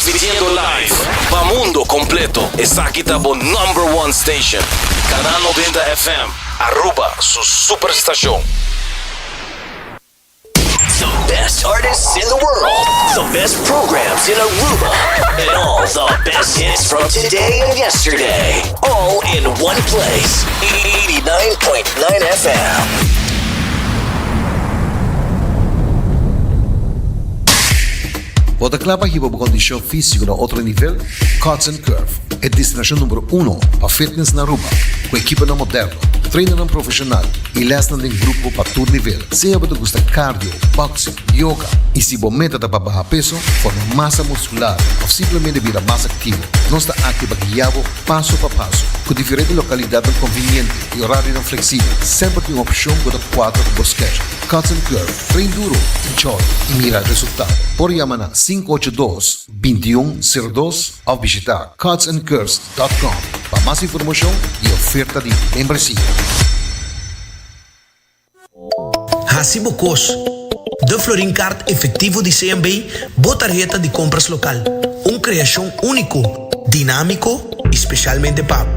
Transmitiendo live pa mundo completo, esaki ta bo number one station, Canal 90 FM, Aruba su superstacion. The best artists in the world, the best programs in Aruba, and all the best hits from today and yesterday. All in one place. 89.9 FM. Bo ta kla pa hiba bo kondishon físiko na otro nivel? Cuts and Curve, e destinashon number uno pa fitness na Aruba, ku ekiponan moderno, trainernan profeshonal i lèsnan den grupo pa tur nivel. Sea bo ta gusta cardio, boxing, yoga i si bo meta ta pa baha peso, forma masa muskular òf simplemente bira mas aktivo, nos ta aki pa guia bo paso pa paso. Ku diferente lokalidatnan konviniente i orarionan fleksibel, semper tin un opshon ku ta kuadra ku bo schedule. Cuts and Curve, train duro, enjoy i mira resultado. Por yama na 582 2102 òf bishita cutsandcurves dòt com pa mas informashon i oferta di membresia. Hasi bo kos. De Florin Card Efectivo di CMB, bo tarheta di compras local. Un creacion unico, dinamico y specialmente pa bo.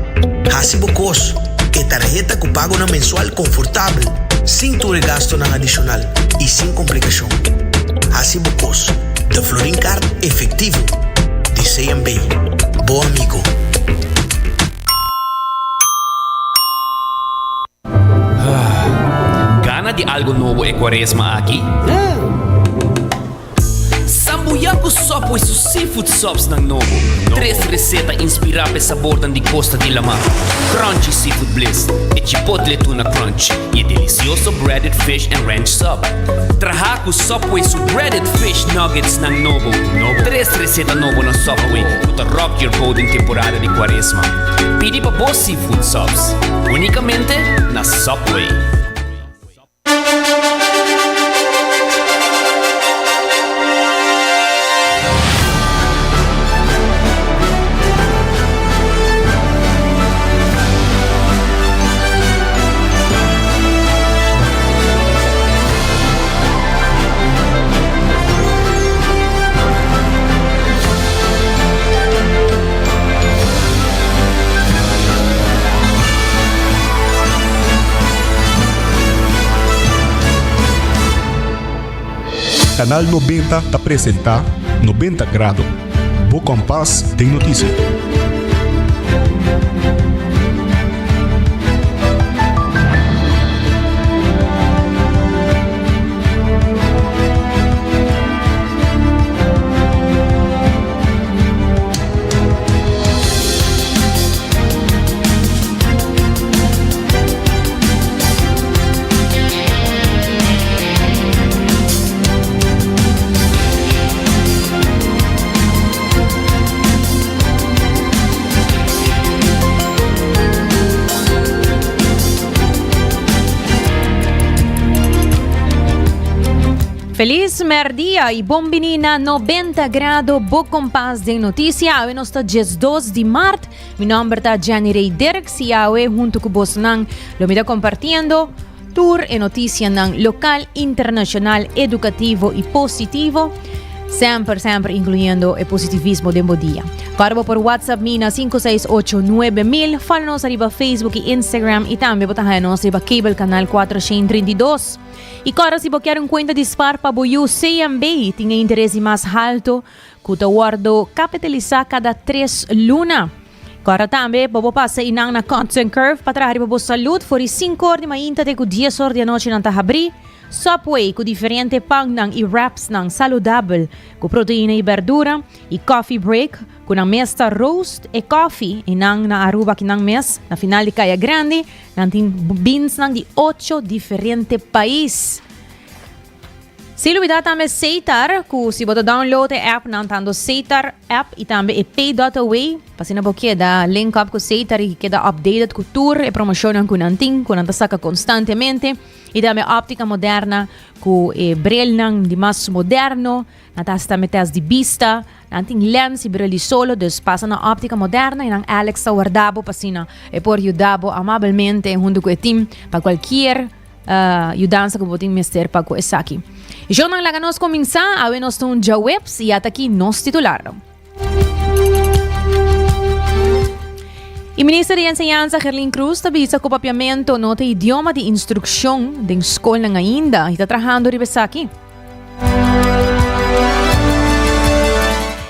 Hasi bo kos. E tarheta cu pagonan mensual confortabel, sin tur e gastonan adicional y sin complicacion. Hasi bo kos. De Florin Card Efectivo di CMB. Bo amigo. Gana di algo nobo e cuaresma aki? Sambuya cu Subway su seafood subs nan nobo. Tres receta inspira p'e sabornan di costa di lama, Crunchy Seafood Bliss, e Chipotle Tuna Crunch y e delicioso Breaded Fish and Ranch Sub. Traha cu Subway su Breaded Fish Nuggets nan nobo. Tres receta nobo na Subway cu ta rock your boat den temporada di cuaresma. Pidi pa bo seafood subs unicamente na Subway. Canal 90 ta presenta 90 Grado, bo kompas den notisia. Feliz merdia y bon bini na 90 grado bo kompas den noticia. Awe nos ta 12 di maart. Mi nomber ta Jenny Ray Dirks y awe hunto cu bosnan lo mi ta compartiendo Tur e noticianan local, internacional, educativo y positivo. Semper, semper incluyendo e positivismo den bo dia. Corda bo por WhatsApp mi na 5689000. Follow nos ariba Facebook y Instagram y tambe bo ta haya nos riba cable canal 432. Y corda si bo kier un cuenta di spar pa bo yu CMB tin e interes di mas halto cu ta wordo capitalisa cada tres luna. Kòrda tambe bo por pasa einan na Cuts and Curve pa traha riba bo salud for di sinku or di mainta te ku dies or di anochi nan ta habrí. Subway ku diferente pannan i wrapsnan saludabel ku proteina i berdura i Coffee Break ku nan mes ta roast e kofi einan na Aruba kinan mes na final di Kaya Grandi nan tin beansnan di ocho diferente pais. Sin lubida tambe Setar, ku si bo ta download e app nan tanto Setar app i tambe e Pay dot Away, pa asina bo keda link up ku Setar i keda updated ku tur e promoshonnan ku nan tin, ku nan ta saka konstantemente. I tambe Optica Moderna ku e brilnan di mas moderno, nan ta hasi tambe test di bista, nan tin lens i bril di solo, dus pasa na Optica Moderna i nan Alex ta warda bo pa asina e por yuda bo amabelmente huntu ku e team pa kualkier Yudansa ku bo tin mester pa ku esaki. Shownan laga nos kuminsá, awe nos ta un djaweps i ata aki nos titular. E minister di Enseñansa Gerlin Cruz ta bisa ku papiamento no ta idioma di instrukshon den skolnan ainda i ta trahando riba esaki.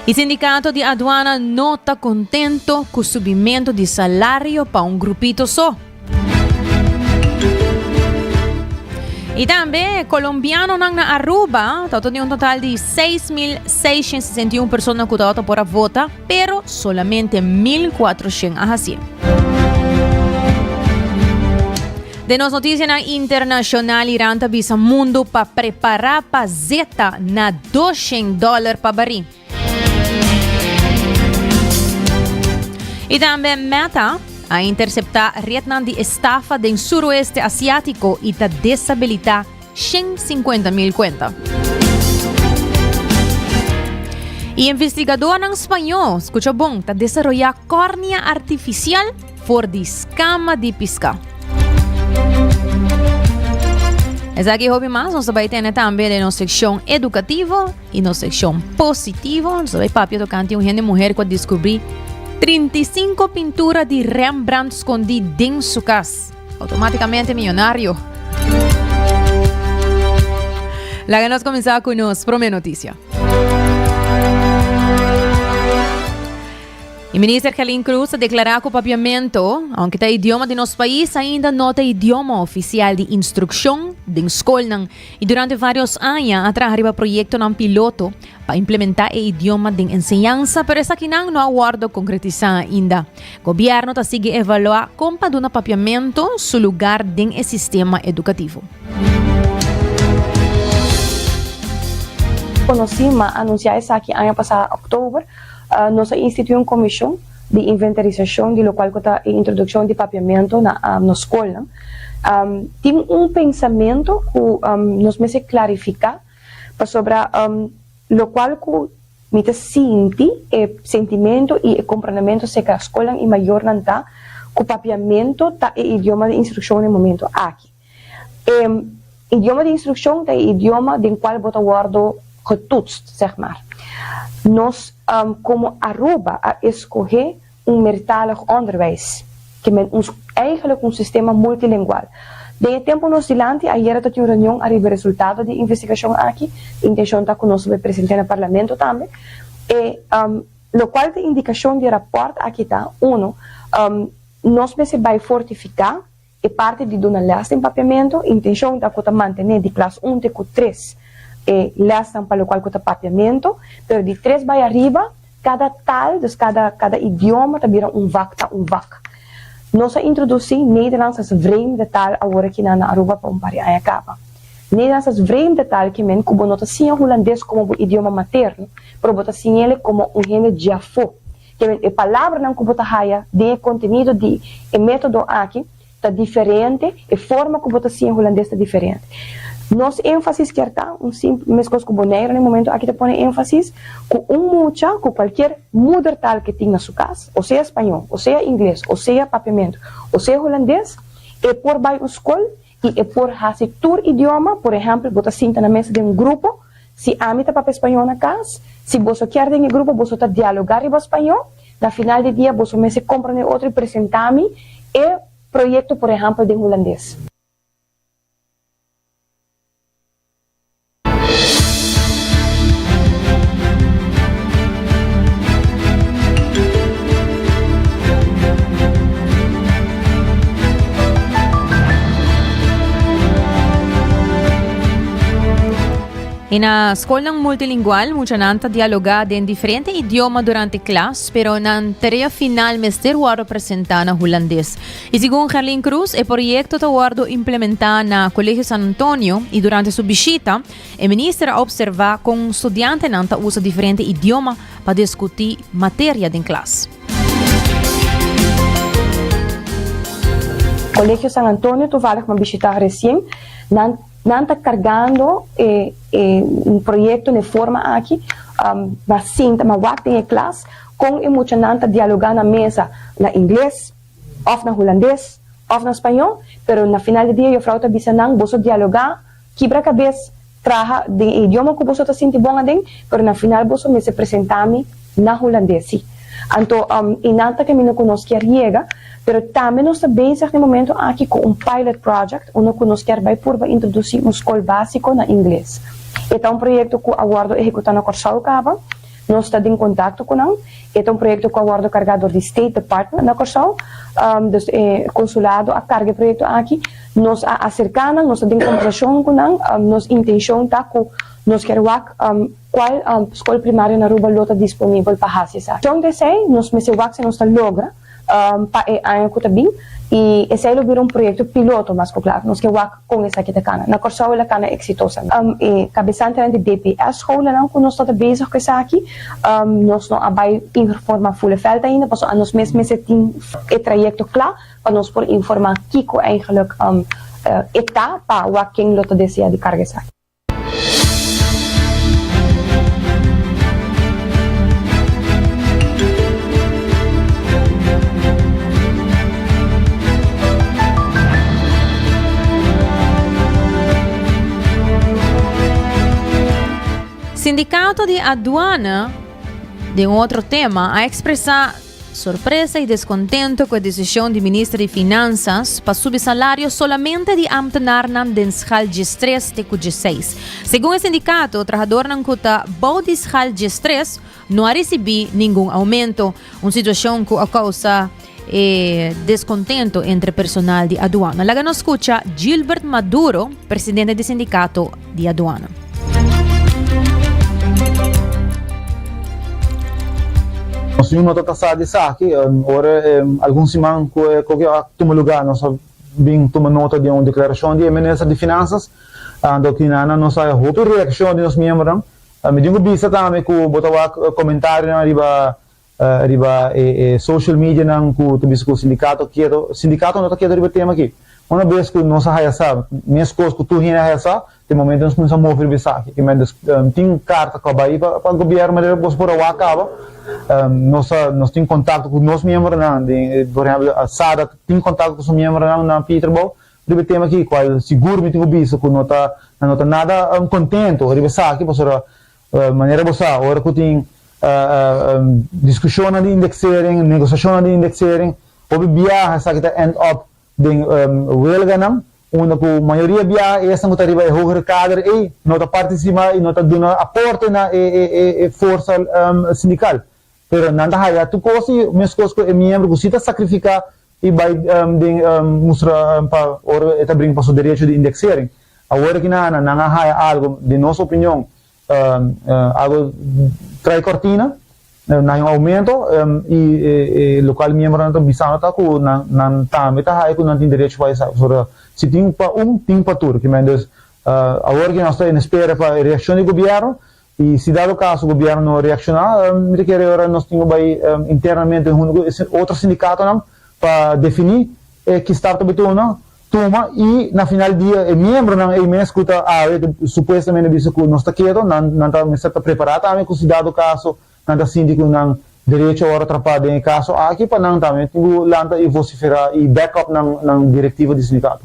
E sindikato di aduana no ta kontento ku subimento di salario pa un grupito so. I tambe kolombianonan na Aruba tabata tin un total di 6.661 persona ku tabata por a vota, pero solamente 1.400 a hasié. Den nos noticianan internacional, Iran ta bisa mundo pa prepara pa zeta na 200 dollar pa barí. Y tambe Meta a intercepta rednan di estafa den suroeste asiático y ta deshabilita 150 mil cuenta. Y investigadornan spañó, escucha bon, ta desaroya córnea artificial for di skama di piská. Esaki hopi mas nos ta bai tene tambe den nos sekshon edukativo i nos sekshon positivo. Nos ta bai papia tokante un hende muher ku a diskubrí 35 pintura di Rembrandt skondí den su kas. Automáticamente millonario. Laga nos kuminsá ku nos promé notisia. E minister Gerlin Cruz a declara cu Papiamento, aunke ta idioma di nos pais, ainda no ta idioma oficial di instruccion den scolnan y durante varios aña a traha riba proyectonan piloto pa implementa e idioma den enseñansa, pero esakinan no a wordo concretisa ainda. Gobierno ta sigui evalua con pa duna Papiamento su lugar den e sistema educativo. Conoci, ma anuncia esaki aña pasa october. Nos a instituí un komishon di inventarisashon di lokual ku ta e introdukshon di papiamentu na nos skolnan. Tin un pensamentu ku nos mester klarifiká pasobra lokual ku mi ta sinti e sentimentu i e komprondementu serka skolnan i mayornan ta ku papiamentu ta e idioma di instrukshon na e momentu aki. E idioma di instrukshon ta e idioma den kual bo ta wòrdu getoetst, zeg maar. Nos komo Aruba a eskohé un meertalig onderwijs, ke men un eigenlijk un sistema multilingual. Den e tempu nos dilanti, ayera ta tin un reunion ariba e resultado di e investigashon aki, intenshon ta ku nos ta bai present'é na parlamento tambe. E lokual ta indikashon di e rapòrt aki ta, uno, nos mester bai fortifiká E parti di duna lès den papiamentu, intencion ta cu ta mantene di klas un te cu tres e lèsnan pa locual cu ta papiamentu, pero di tres bay ariba, cada taal, dus cada cada idioma ta bira un vak ta un vak. Nos a introduci Nederlands als vreemde taal awor aki na na Aruba pa un par di aña caba. Nederlands als vreemde taal ke men cu bo no ta siña Hulandes como bo idioma materno, pero bo ta siñ'ele como un hende djafó. Keben e palabranan ku bo ta haya den e kontenido di e método aki ta diferente, e forma ku bo ta siña hulandes ta diferente. Nos énfasis kier ta un simpel, meskos ku Boneiru na e momento aki ta pone énfasis, ku un mucha ku kualkier moedertaal ke tin na su kas, o sea spañó, o sea ingles, o sea papiamentu, o sea hulandes, e por bai un skol i e por hasi tur idioma, por ehèmpel, bo ta sinta na mesa den un grupo, Si ami ta papia spañó na kas, si boso kier den e grupo boso ta dialogá riba spañó, na final di dia boso mester komprondé otro i presentá mi e proyekto por ehèmpel den hulandes. I na skolnan multilingual muchanan ta dialogá den diferente idioma durante klas, pero nan tarea final mester wòrdu presentá na hulandes. I segun Gerlin Cruz, e proyekto ta wòrdu implementá na Colegio San Antonio i durante su bishita e minister a opservá kon studiantenan ta usa diferente idioma pa diskutí materia den klas. Colegio San Antonio toevallig mi a bishita recien, nan nan ta cargando e e proyecto na e forma aki, mi a sinta mi a wak den e klas con e muchanan ta dialoga na mesa na ingles of na hulandes of na spañol, pero na final di dia juffrouw ta bisa nan boso dialoga kibra cabes traha den e idioma cu boso ta sinti bon aden, pero na final boso mester presenta mi. na Hulandes si. Anto y nan ta caminda cu nos kier yega, pero tambe nos ta bezig den momento aki cu un pilot project unda cu nos kier bay purba introduci un scol basico na Ingles. E ta un proyecto cu a wordo ehecuta na Corsou caba, nos ta den contacto cu nan. E ta un proyecto cu a wordo carga door di State Department na Corsou, dus e consulado a carga e proyecto aki. Nos a acerca nan, nos ta den conversacion cu nan, nos intencion ta cu nos kier wak Cual scol primario na Aruba lo ta disponibel pa haci esaki? Con ta esey? Nos mester wak si nos ta logra pa e aña cu ta bin y esey lo bira un proyecto piloto mas cu claro. Nos ke wak con esaki ta cana. Na Corsou el a cana exitosamente. E cabesantenan di DPS scholanan cu nos ta ta bezig cu esaki, nos no a bay informa full veld ainda pasobra nos mes mester tin e trayecto cla pa nos por informa kico eigenlijk e ta pa wak ken lo ta desea di carga esaki. Sindicato di Aduana, den un otro tema, a expresa Sorpresa y descontento cu e decision di Minister di Finanzas pa subi salario solamente di ambtenarnan den schaal diestres te cu diesseis. Segun e sindicato, trahadornan cu ta bou di schaal diestres no a ricibi ningun aumento, un situacion cu a causa e descontento entre personal di aduana. Laga nos scucha Gilbert Maduro, presidente di sindicato di aduana. Nos yu no ta sa di esaki. Ora algun siman ku e koke a tuma lugá nos a bin tuma nota di un deklarashon di e minister di Finansas. Anto kina nos a hopi reakshon di nos miembronan. Mi tin ku bisa tambe ku bo ta wak komentarionan riba Riba e social medianan cu ta bisa cu sindicato keto, sindicato no ta keto riba e tema aki. Una bes cu nos a haya sa, mescos cu tur hende a haya sa, te momento nos cuminsa move riba esaki. Ki men tin carta cu a bay pa gobierno manera boso por a wak caba. Nos a nos tin contacto cu nos miembronan, den por ehemplo SADA tin contacto cu su miembronan na Pieterbouw riba e tema aki, cual sigur mi tin cu bisa cu no ta nan no ta nada contento riba esaki pasobra Manera bo sa, ora ku tin diskushonnan di indexering, negosiashonnan di indexering, hopi biaha esaki ta end up den welganan, unda ku mayoria biaha esnan ku ta riba e hogere kader ei no ta partisipá i no ta duna aporte na e forsa sindikal. Pero nan ta haya tur kos i meskos ku e miembro ku si ta sakrifiká i bai den mustra pa ora e ta bringa pa su derecho di indexering. Awor aki nan nan a haya algo, den nos opinion, algo trae cortina, nan haya un aumento i e locual miembronan ta bisando ta cu nan nan tambe ta haya cu nan tin derecho pa esaki. Pasobra si tin pa un, tin pa tur. Kimen dus awor aki nos ta en espera pa e reaccion di gobierno I si dado caso gobierno no reacciona, mi ta kere ora nos tin cu bay internamente hunto cu e otro sindicatonan pa defini e ki stap ta bay tuma, tuma y na final dia e miembronan ey mes cu ta awe ta supuestamente bisa cu nos ta keto, nan nan ta mester ta prepara tambe cu si dado caso nan ta sinti cu nan derecho a worde atrapa den e caso aki pa nan tambe tin cu lanta y vocifera y back up nan nan directiva di sindicato.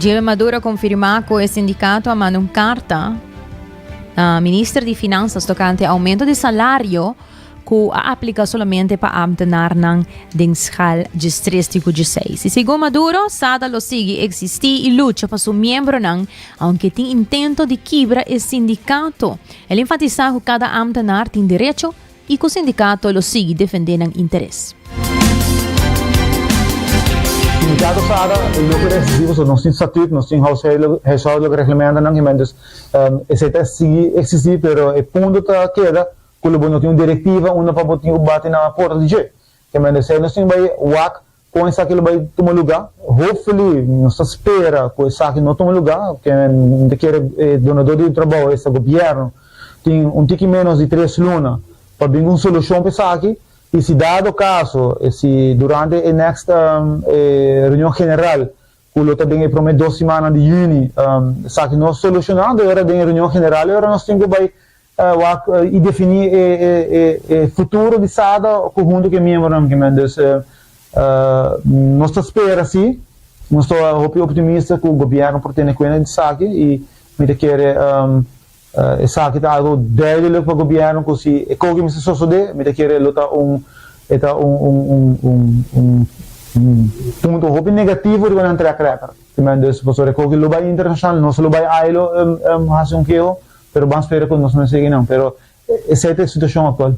Gilbert Maduro a konfirmá ku e sindikato a manda un karta na minister di Finansas tokante oumento di salario ku a aplika solamente pa ámtenarnan den schaal diestres te ku dieseis. I segun Maduro, SADA lo sigui eksistí i lucha pa su miembronan, aunke tin intento di kibra e sindikato. El enfatisá ku kada ámtenar tin derecho i ku sindikato lo sigui defendé nan interes. Sindikato SADA lo keda eksistí pasobra nos tin statut, nos tin huishoudelijk reglementonan, dus esei ta sigui eksistí, pero e punto ta keda ku lo bo no tin un direktiva unda pa bo tin ku bati na porta di dje. Ke mende esei nos tin bai wak kon esaki lo bai tuma lugá. Hopefully nos ta spera ku esaki no tuma lugá, ke mi ta kere e donadó di trabou, esta gobièrnu, tin un tiki ménos di tres luna pa bin ku un solushon pa esaki. I si dado kaso, si durante e next reunion general ku lo ta den e promé dos simannan di yüni esaki no solushoná, anto e ora den e reunion general e ora nos tin ku bai Wak i definí e futuro di SADA ku huntu ku e miembronan. Kimen dus nos ta spera si. Nos ta hopi optimista ku gobièrnu por tene kuenta di esaki i mi ta kere esaki ta algu duidelik pa gobièrnu ku si e koki mester sosodé mi ta kere lo ta un e ta un un un un un punto hopi negativo riba nan track record. Dus pasobra e koki lo bai internashonal nos lo bai ailo hasi un keho pero ban spera ku nos no sigui nan pero esei ta e situashon aktual.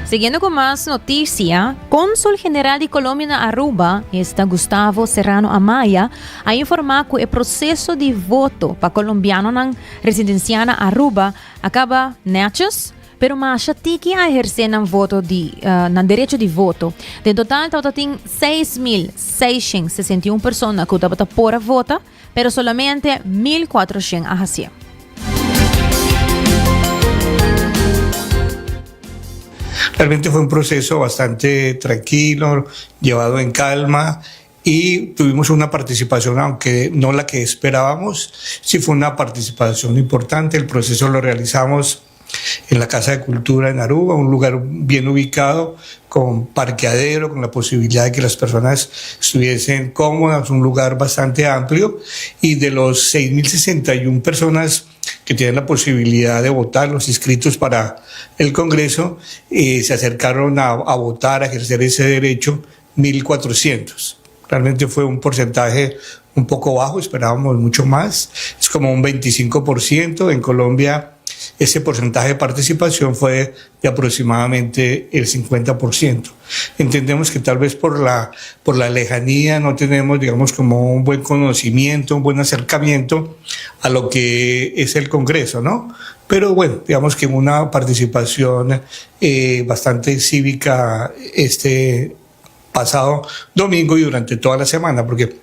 Siguiendo cu mas noticia, Consul General di Colombia na Aruba, esta Gustavo Serrano Amaya, a informa cu e proceso di voto pa Colombianonan residencia na Aruba a caba netjes, Pero masha tiki a ehersé nan voto di nan derecho di voto. Den total tabata tin 6661 persona ku tabata por a vota, pero solamente 1400 a hasié. Realmente fue un proceso bastante tranquilo, llevado en calma y tuvimos una participación, aunque no la que esperábamos, sí fue una participación importante. El proceso lo realizamos en la Casa de Cultura en Aruba, un lugar bien ubicado, con parqueadero, con la posibilidad de que las personas estuviesen cómodas, un lugar bastante amplio, y de los 6.061 personas que tienen la posibilidad de votar, los inscritos para el Congreso, eh, se acercaron a, a votar, a ejercer ese derecho, 1.400. Realmente fue un porcentaje un poco bajo, esperábamos mucho más, es como un 25%. En Colombia ese porcentaje de participación fue de aproximadamente el 50%. Entendemos que tal vez por la, por la lejanía no tenemos, digamos, como un buen conocimiento, un buen acercamiento a lo que es el Congreso, ¿no? Pero bueno, digamos que una participación eh, bastante cívica este pasado domingo y durante toda la semana, porque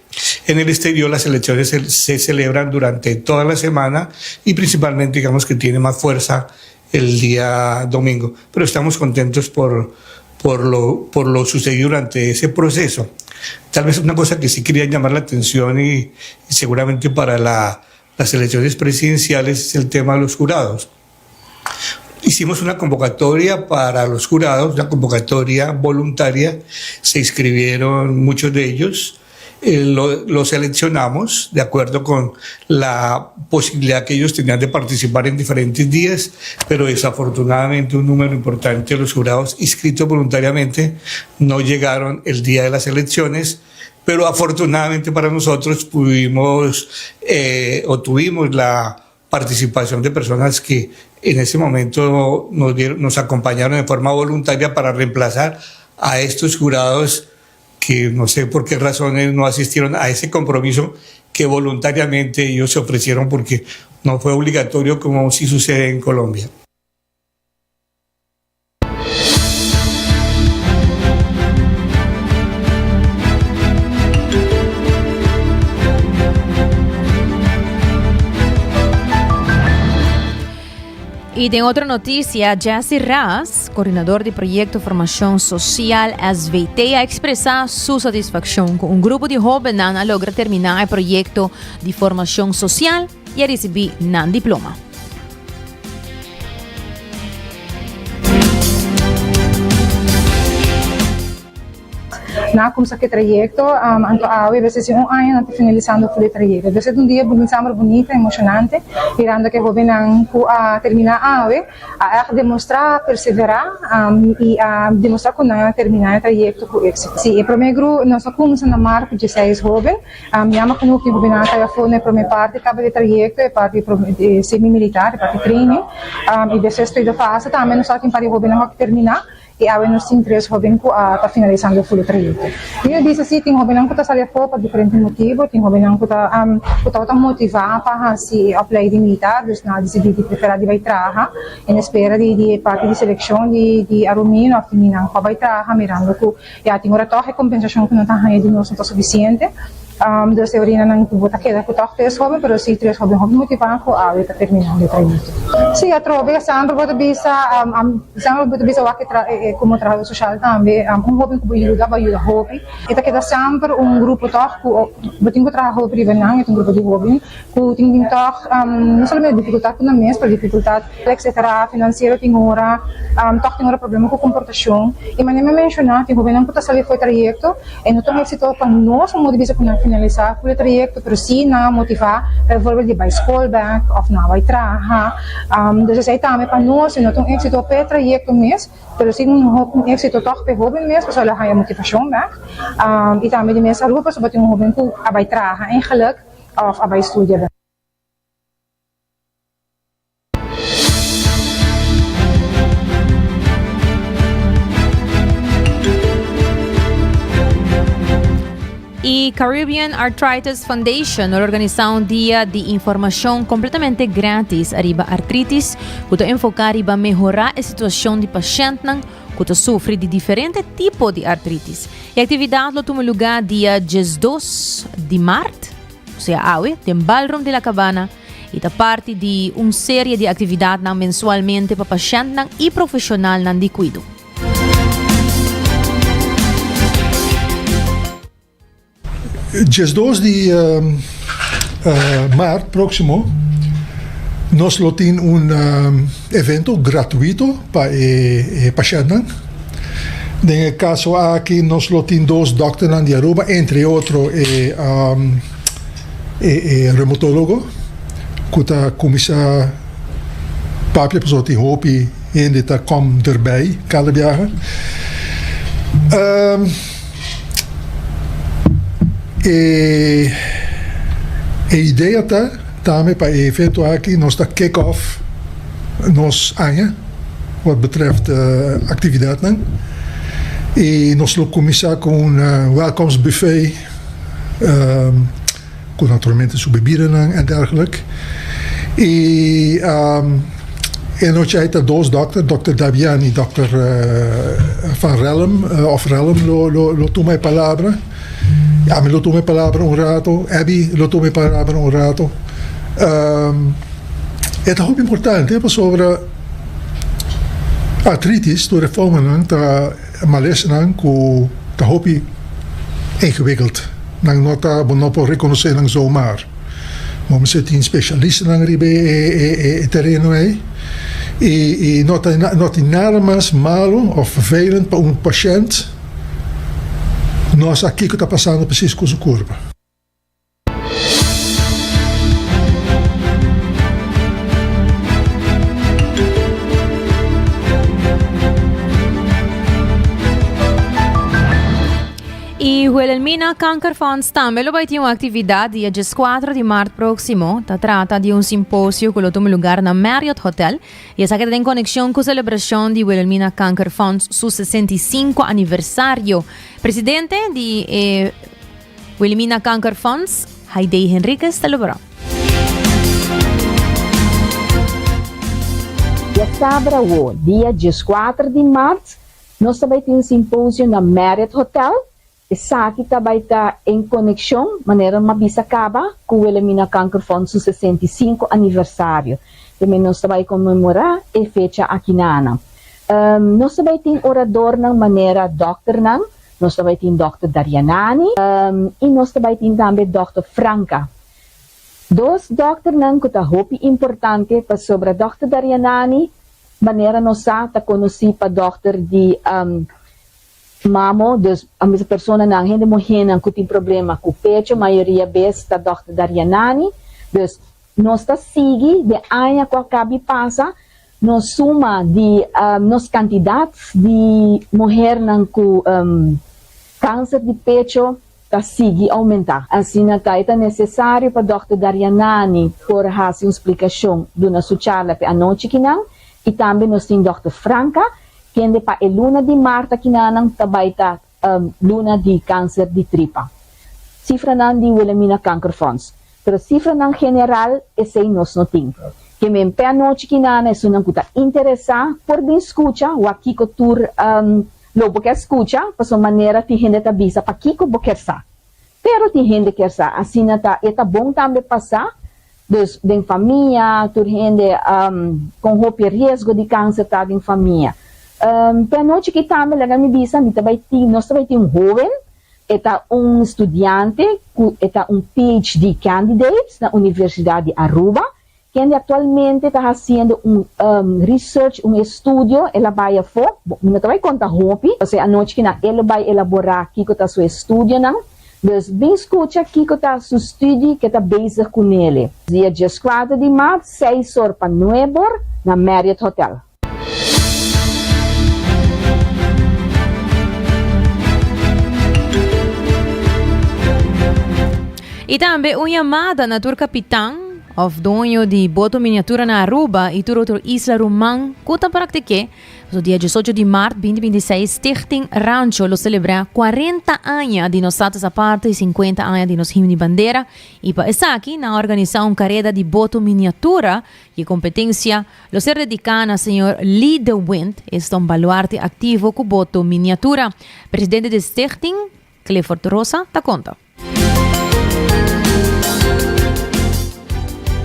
en el exterior las elecciones se, se celebran durante toda la semana y principalmente digamos que tiene más fuerza el día domingo. Pero estamos contentos por, por, lo, por lo sucedido durante ese proceso. Tal vez una cosa que sí quería llamar la atención y, y seguramente para la, las elecciones presidenciales es el tema de los jurados. Hicimos una convocatoria para los jurados, una convocatoria voluntaria, se inscribieron muchos de ellos, eh, lo, lo seleccionamos de acuerdo con la posibilidad que ellos tenían de participar en diferentes días, pero desafortunadamente un número importante de los jurados inscritos voluntariamente no llegaron el día de las elecciones, pero afortunadamente para nosotros pudimos eh, o tuvimos la participación de personas que en ese momento nos, dieron, nos acompañaron de forma voluntaria para reemplazar a estos jurados que no sé por qué razones no asistieron a ese compromiso que voluntariamente ellos se ofrecieron porque no fue obligatorio como sí sucede en Colombia. Y den otro noticia, Jesse Ras, coordinador di proyecto Formacion Social SVT, a expresa su satisfaccion cu un grupo di hobennan a logra termina e proyecto di formacion social y a ricibi nan diploma. Nan a kumsa ku e trayekto, anto awe bes esi un aña nan ta finalisando fu e trayekto. Entonces e ta un dia bunita, bunita, emoshonante, mirando ku e hobennan ku a terminá awe a ègt demostrá perseverá i a demostrá ku nan a terminá e trayekto ku éksito. Sí, e promé gru nos a kumsa na mart ku dieseis hoben. Mi ama genoeg tin hobennan a kai afó na e promé parti kaba di e trayekto, e parti di semi militar, e parti training. I despues tweede fase tambe nos a tin un par di hobennan ku a terminá. I awe nos tin tres hoben ku a ta finalisando e full trayekto. Mi a bisa si tin hobennan ku ta sali afó pa diferente motibu, tin hobennan ku ta ku tabata motivá pa hasi e opleiding militar, dus nan a disidí di preferá di bai traha en espera di di e parti di selekshon di di Arumino òf di minan ku a bai traha mirando ku ya tin ora tòg e kompensashon ku nan ta haña di nos no ta sufisiente. Dus e orina nan bo ta keda ku tòg tres hóben, pero si tres hóben hopi motivá ku awe ta terminando e trayekto. Si atrobe semper bo ta bisa, semper bo ta bisa wak e komo trahadó soshal tambe, un hóben ku bo yuda, bo a yuda hopi. E ta keda semper un grupo tòg ku bo tin ku traha hopi riba nan, e ta un grupo di hóben ku tin tin tòg no solamente difikultat ku nan mes, pero difikultat etcetera, finansiero tin ora, tòg tin ora problema ku komportashon. I manera mi a menshoná tin hóbennan ku ta sali for e trayekto, e no ta un éksito pa nos, un modo di bisa ku nan finalisá ku e trayekto, pero sí nan a motivá baivoorbeeld di bai skol bèk òf nan a bai traha. Dus esei tambe pa nos e no ta un éksito pa e trayekto mes. Pero si un un éxito tòg p'e hóben mes pasobra el a haña motivashon bèk i tambe di mes Aruba pasobra tin un hóben ku a bai traha eigenlijk òf a bai studia bèk. E Caribbean Arthritis Foundation lo organisa un dia di informacion completamente gratis ariba artritis cu ta enfoca riba mehora e situacion di pashentnan cu ta sufri di diferente tipo di artritis. E actividad lo tuma luga dia 12 di maart, osea awe, den Ballroom di La Cabana y ta parti di un serie di actividadnan mensualmente pa pashentnan y profesionalnan di cuido. 12 di maart próksimo nos lo tin un evento gratuito pa e pashèntnan. Den e kaso aki nos lo tin dos dòkternan di Aruba, entre otro e reumatólogo ku ta kuminsá papia pasobra tin hopi hende ta kòm derbij kada biaha. E e idea ta tambe pa e evento aki nos ta kick off nos aña wat betreft actividadnan y nos lo cuminsa cu un welkomstbuffet Cu naturalmente su bebidanan en dergelijk. Y e nochi ey ta dos dokter, dokter Dabian y dokter Van Relm, of Relm lo, lo, lo tuma e palabra. Ami lo tuma e palabra un rato, Abby lo tuma e palabra un rato. E ta hopi importante pasobra artritis, tur e formanan ta malesanan cu ta hopi ingewikkeld. Nan no ta, bo no por reconoce nan zomaar. Bo mester tin specialistanan riba e tereno ey y no ta, no tin nada mas malo of vervelend pa un pashent no sa kico ta pasando precies cu su curpa. E Wilhelmina Kankerfonds tambe lo bai tin un actividad dia 14 di maart proximo. Ta trata di un simposio cu lo tuma lugar na Marriott Hotel y esaki ta den conexion cu celebracion di Wilhelmina Kankerfonds su 65 aniversario. Presidente di e Wilhelmina Kankerfonds, Haidee Henriquez ta lobra. Djasabra awo, dia 14 di maart, Nos ta bai tin un simposio na Marriott Hotel. Esaki ta bai ta en konekshon, manera mi a bisa kaba, ku Wilhelmina Kankerfonds su 65 aniversario. Tambe nos ta bai konmemorá e fecha akinana. Nos ta bai tin oradornan manera dòkternan, nos ta bai tin dòkter Daryanani i nos ta bai tin tambe dòkter Franca. Dos dòkternan ku ta hopi importante pasobra dòkter Daryanani Manera nos sa ta konosí pa dòkter di mamo, dus a bisa personanan, hende muhénan ku tin problema ku pecho, mayoria bes ta dòkter Daryanani. Dus nos ta sigui den aña ku a kabi pasa, nos suma di nos kantidat di muhernan ku kanser di pecho ta sigui oumentá. Asina ta, e ta nesesario pa dòkter Daryanani por hasi un splikashon duna su charla p'e anochi kinan i tambe nos tin dòkter Franca kende pa e luna di mart akinanan ta bai ta luna di kanser di tripa. Sifranan di Wilhelmina Kankerfonds. Pero sifranan general esei nos no tin. Ke men p'e anochi kinan esunnan ku ta interesá por bin skucha wak kiko tur Lo bo kier scucha, pasobra manera tin hende ta bisa, Pakico bo kier sa? Pero tin hende kier sa, asina ta, e ta bon tambe pa sa, dus den famia tur hende con hopi riesgo di cancer ta den famia. Pe anochi aki tambe laga mi bisa mi ta bay tin, nos ta bay tin un hoben, e ta un studiante cu e ta un PhD candidate na Universidad di Aruba, Kende actualmente ta haciendo un research, un estudio, el a bay afo, bo, mi no ta bay conta hopi, pasobra e anochi kinan el lo bay elabora kico ta su estudionan, dus bin scucha kico ta su studie ke ta bezig cu nele. Dia dieskuater di maart, seis or pa nuebor, na Marriott Hotel. Y tambe un yamada na tur capitan of doño di boto miniatura na Aruba y tur otro isla ruman cu ta practique. So dia 18 di maart 2026 Stichting Rancho lo celebra 40 aña di nos status aparte y 50 aña di nos himno y bandera. Y pa esaki nan a organisa un careda di boto miniatura y competencia Lo ser dediká na señor Lee de Wind, esta un baluarte aktivo ku boto miniatura. Presidente di stichting, Clifford Rosa, ta konta.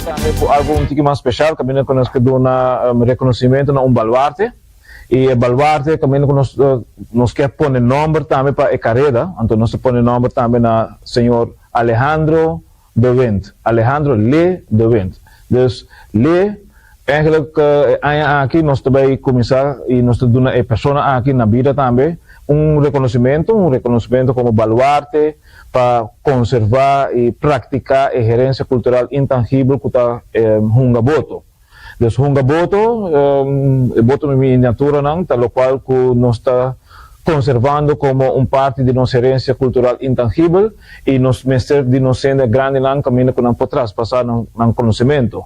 Tambe ku algu un tiki mas speshal kaminda ku nos ke duna rekonosimento na un baluarte i e baluarte kaminda ku nos nos ke pone nòmber tambe pa e kareda anto nos ta pone nòmber tambe na señor Alejandro De Wind, Alejandro Lee De Wind. Dus Lee, eigenlijk e aña aki nos ta bay cuminsa y nos ta duna e persona aki na bida tambe un reconocimento, un reconocimento como baluarte pa conserva y practica e herencia cultural intangibel cu ta hunga boto. Dus hunga boto, e boto miniaturanan ta locual cu nos ta conservando como un parti di nos herencia cultural intangibel y nos mester di nos hende grandinan caminda cu nan por traspasa nan conocimento.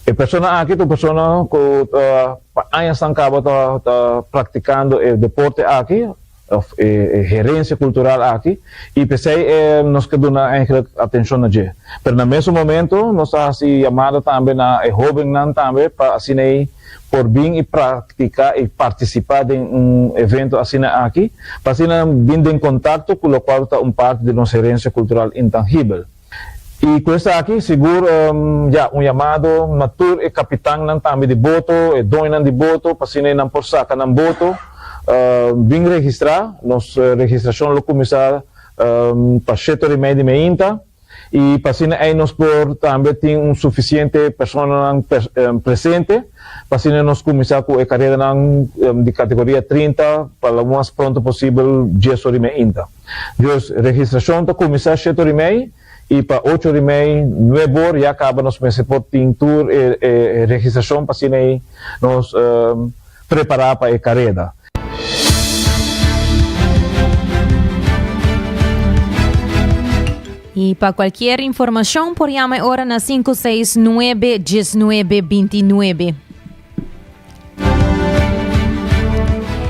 E persona aki ta un persona cu ta pa añasnan caba ta practicando e deporte aki, of e herencia cultural aki y p'esey nos ke duna eigenlijk atencion na dje. Pero na mesun momento nos ta haci yamada tambe na e hobennan tambe pa asina ey por bin y practica y participa den un evento asina aki pa asina bin den contacto cu locual ta un parti di nos herencia cultural intangibel. Y cu esaki sigur ya un yamado na tur e capitannan tambe di boto, e doñonan di boto, pa asina nan por saca nan boto bin registra. Nos registracion lo cuminsa pa shete ora y media di meinta y pa asina ey nos por tambe tin un suficiente personanan presente pa asina nos cuminsa cu e careranan di categoria 30 pa lo mas pronto posibel dies ora y meinta. Dus registracion ta cuminsa shete ora y mei y pa ocho ora y mei, nuebe or ya caba nos mester por tin tur e registracion pa asina ey nos prepara pa e careda. Y pa cualkier informacion por yama e ora na 569 19 29.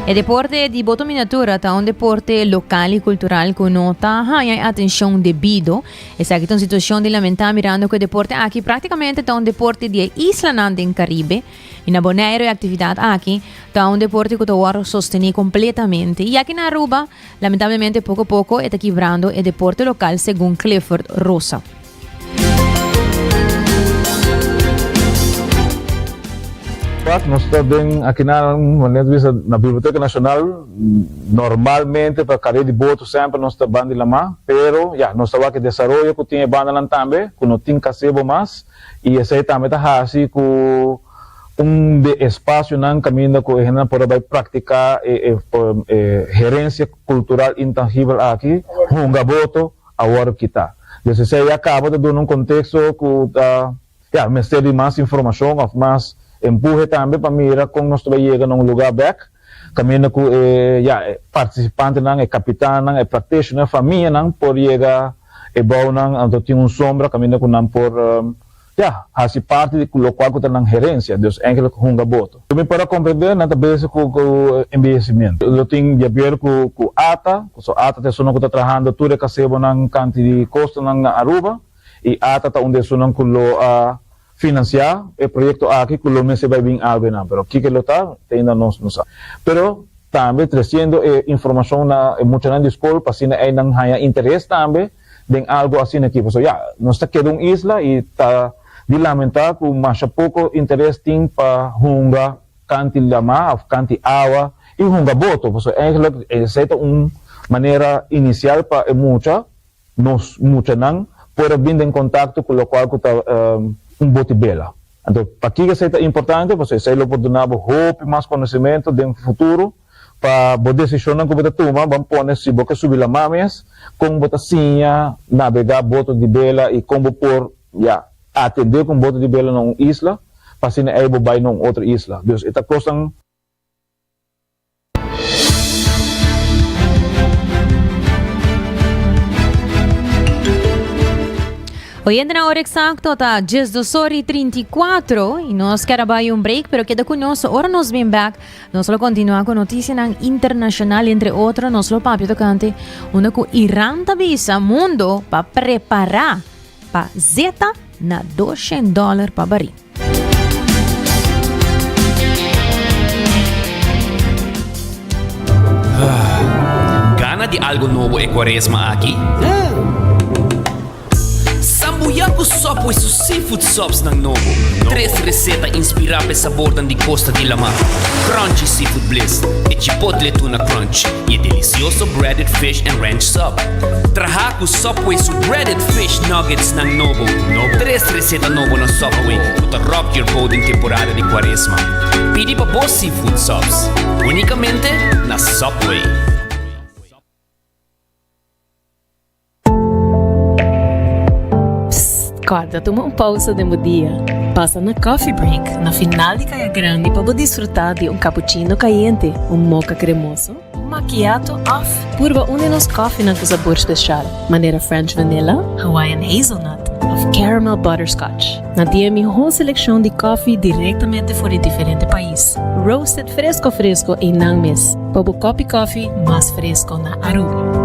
E deporte di boto miniatura ta un deporte local y cultural cu no ta haña e atencion debido. Esaki ta un situacion di lamenta mirando cu e deporte aki practicamente ta un deporte di e islanan den Caribe y na Bonaire e actividad aki ta un deporte cu ta worde sosteni completamente. Y aki na Aruba lamentablemente poco poco e ta kibrando e deporte local segun Clifford Rosa. Wak, nos ta den akinan, manera ta bisa, na Biblioteca Nacional, normalmente pa kare di boto semper nos ta ban di lamá, pero ya, nos ta wak e desaroyo ku tin e bandanan tambe, ku no tin kasebo mas, i esei tambe ta hasi ku un di e espasionan kaminda ku e hendenan por a bai praktiká e herensia kultural intangibel aki, hunga boto, a wòrdu kitá. Dus esei ya kaba ta duna un konteksto ku ta, ya, mester di mas informashon òf mas empuhe tambe pa mira kon nos ta bai yega na un lugá bèk kaminda ku e, ya, e partisipantenan, e kapitannan, e practitioner, famianan por yega e bounan anto tin un sombra kaminda ku nan por Ya, hasi parti di lokual ku ta nan herensia, dus enkele ku hunga boto. Mi por a komprendé nan ta bezig ku ku embeyesimiento. Lo tin di haber ku ku ata, pasobra ata ta esunnan ku ta trahando tur e kasebonan kanti di kostanan na Aruba, i ata ta un di esunnan ku lo a finansiá e proyekto aki ku lo mester bai bin algu einan, pero kiko lo ta, te ainda nos no sa. Pero tambe tresiendo e informashon na e muchanan di skol pa asina einan haña interes tambe. den algo asina aki. Pasobra ya, nos ta keda un isla y ta di lamenta cu masha poco interes tin pa hunga kanti lama of kanti awa y hunga boto. Pasobra eigenlijk esey ta un manera inicial pa e mucha, nos muchanan, por a bin den contacto cu locual cu ta un boti bela. Anto pakico esey ta importante? Pasobra esey lo por duna bo hopi mas conocimento den futuro Pa bo desishonnan ku bo ta tuma, ban pone si bo ke subi lamá mes, kon bo ta siña nabegá boto di bela i kon bo por, ya, atendé ku un boto di bela na un isla, pa asina ei bo bai na un otro isla. Dus e ta kosnan. Oyentenan ora exacto ta 12 ora y 34 y nos ker a bai un break pero keda cu nos ora nos bin back nos lo continua cu noticianan internacional entre otro nos lo papia tocante unda cu Iran ta bisa mundo pa prepara pa zeta na 200 dollar pa baril. Gana di algo nobo e cuaresma aki? Sambuya ku Subway su seafood subsnan nobo. Tres receta inspira p'e sabornan di costa di lama, Crunchy Seafood Bliss, e Chipotle Tuna Crunch y e delicioso Breaded Fish and Ranch Sub. Traha ku Subway su Breaded Fish Nuggetsnan nobo. Tres receta nobo na Subway ku ta rock your boat den temporada di cuaresma. Pidi pa bo seafood subs unicamente na Subway. Psst, kòrda tuma un pousa den bo dia. Pasa na Coffee Break na final di Kaya Grandi pa bo disfrutá di un cappuccino kayente, un mocha kremoso, un macchiato òf purba un di nos kòfinan ku sabor speshal, manera French Vanilla, Hawaiian Hazelnut òf Caramel Butterscotch. Nan tin e mihó selekshon di kòfi direktamente for di diferente pais, roasted fresko fresko einan mes, pa bo kòpi kòfi mas fresko na Aruba.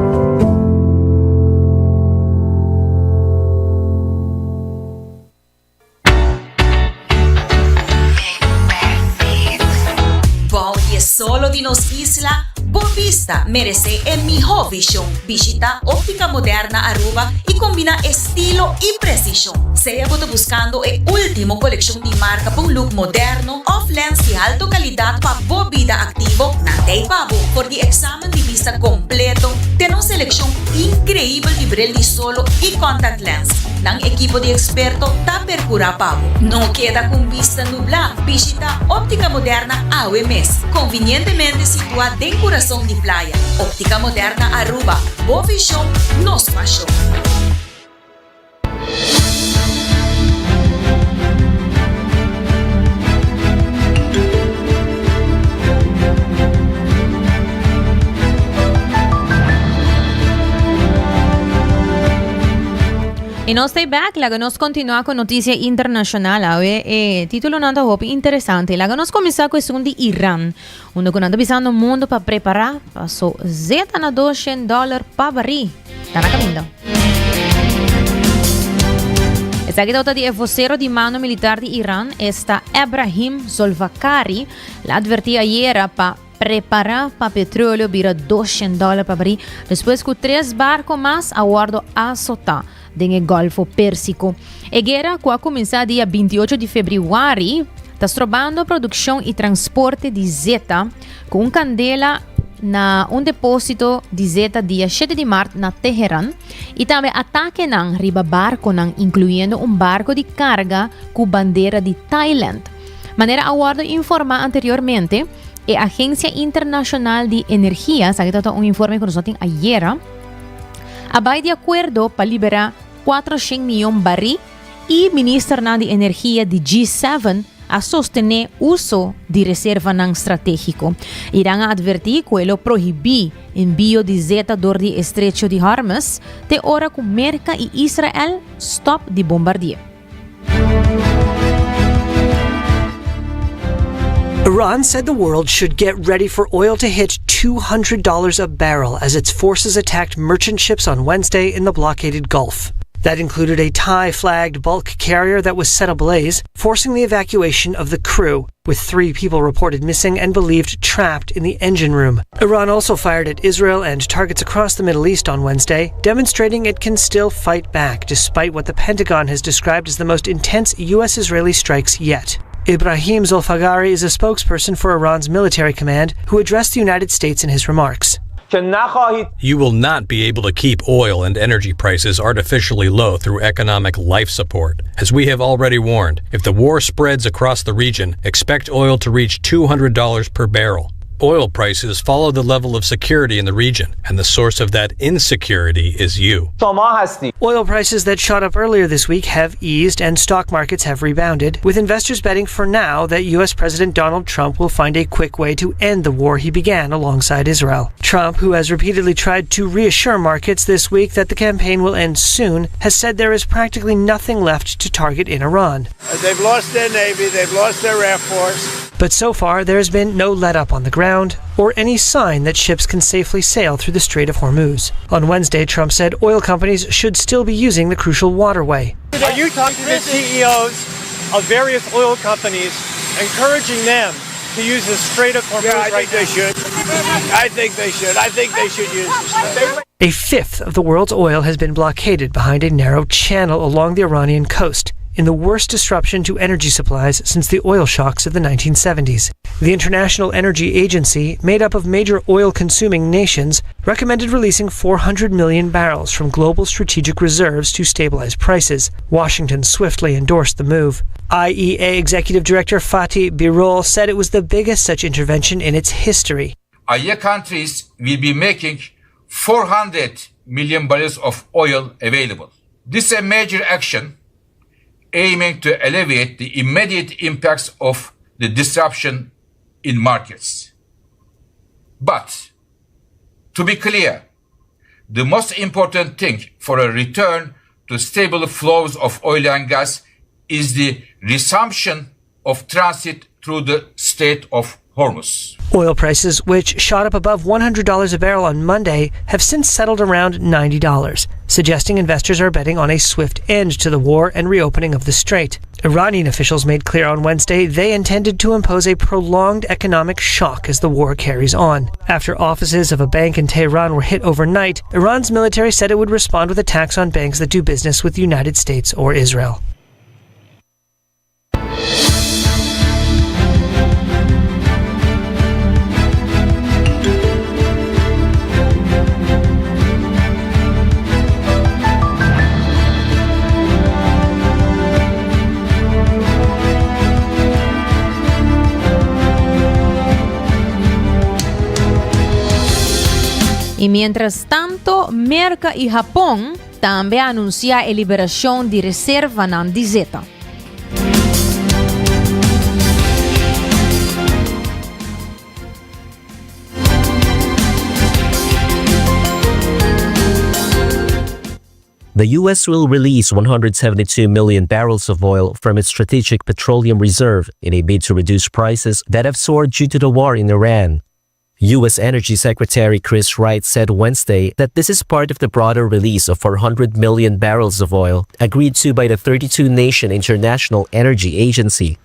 Bou di e solo di nos isla, bo bista meresé e mihó vishon. Bishita Óptica Moderna Aruba i kombiná estilo i presishon. Sea bo ta buskando e último kolekshon di marka pa un look moderno òf lens di alto kalidat pa bo bida aktivo, nan ta ei pa bo. For di eksamen di bista kompleto te nos selekshon inkreibel di bril di solo i contact lens, nan ekipo di eksperto ta perkurá pa bo. No keda ku un bista nublá, bishita Óptica Moderna awe mes, konvinientemente situá den kurason di playa. Óptica Moderna Aruba, bo vishon, nos pashon. Y nos ta back, laga nos continua cu noticia internacional. Awe, e titulonan ta hopi interesante. Laga nos cuminsa cu esun di Iran. Unda cu nan ta bisando mundo pa prepara paso zeta na 200 dollar pa barí. Ta na caminda. Esaki ta di e vocero di mando militar di Iran, esta Ebrahim Zolvakari, la adverti ayera pa prepara pa petroleo bira 200 dollar pa barí, despues cu tres barco mas a wordo azota den e Golfo Persico. E guera, cu a cuminsa dia 28 di februari, ta strobando produccion y transporte di zeta, cu un candela na un deposito di zeta dia 7 di maart na Teheran y tambe atakenan riba barconan, incluyendo un barco di carga cu bandera di Thailand. Manera a wordo informa anteriormente, e Agencia Internacional di Energia, esaki ta un informe cu nos a tin ayera, a bai di akuerdo pa liberá 400 mion barí i ministernan di energia di G7 a sostené uso di reservanan stratégiko. Iran a atvertí ku e lo prohibí enbio di zeta dor di Estrecho di Hormuz te ora ku Merka i Israel stòp di bombardié. Iran said the world should get ready for oil to hit $200 a barrel as its forces attacked merchant ships on Wednesday in the blockaded Gulf. That included a Thai flagged bulk carrier that was set ablaze, forcing the evacuation of the crew. with three people reported missing and believed trapped in the engine room. Iran also fired at Israel and targets across the Middle East on Wednesday, demonstrating it can still fight back despite what the Pentagon has described as the most intense U.S. Israeli strikes yet. Ibrahim Zolfaghari is a spokesperson for Iran's military command who addressed the United States in his remarks. You will not be able to keep oil and energy prices artificially low through economic life support. As we have already warned, if the war spreads across the region, expect oil to reach $200 per barrel. Oil prices follow the level of security in the region, and the source of that insecurity is you. Oil prices that shot up earlier this week have eased and stock markets have rebounded, with investors betting for now that U.S. President Donald Trump will find a quick way to end the war he began alongside Israel. Trump, who has repeatedly tried to reassure markets this week that the campaign will end soon, has said there is practically nothing left to target in Iran. They've lost their navy, they've lost their air force. But so far, there has been no let up on the ground or any sign that ships can safely sail through the Strait of Hormuz. On Wednesday, Trump said oil companies should still be using the crucial waterway. Are you talking to the CEOs of various oil companies, encouraging them to use the Strait of Hormuz Yeah, I right think they should. I think they should. I think they should use the Strait. A fifth of the world's oil has been blockaded behind a narrow channel along the Iranian coast, in the worst disruption to energy supplies since the oil shocks of the 1970s. The International Energy Agency, made up of major oil consuming nations, recommended releasing 400 million barrels from global strategic reserves to stabilize prices. Washington swiftly endorsed the move. IEA Executive Director Fatih Birol said it was the biggest such intervention in its history. IEA countries will be making 400 million barrels of oil available. This is a major action aiming to alleviate the immediate impacts of the disruption in markets. But to be clear, the most important thing for a return to stable flows of oil and gas is the resumption of transit through the Strait of Hormuz. Oil prices, which shot up above $100 a barrel on Monday, have since settled around $90, suggesting investors are betting on a swift end to the war and reopening of the strait. Iranian officials made clear on Wednesday they intended to impose a prolonged economic shock as the war carries on. After offices of a bank in Tehran were hit overnight, Iran's military said it would respond with attacks on banks that do business with the United States or Israel. Y mientras tanto, Merca y Japón tambe a anuncia e liberacion di reservanan di zeta. The U.S. will release 172 million barrels of oil from its strategic petroleum reserve in a bid to reduce prices that have soared due to the war in Iran. U.S. Energy Secretary Chris Wright said Wednesday that this is part of the broader release of 400 million barrels of oil agreed to by the 32 nation International Energy Agency.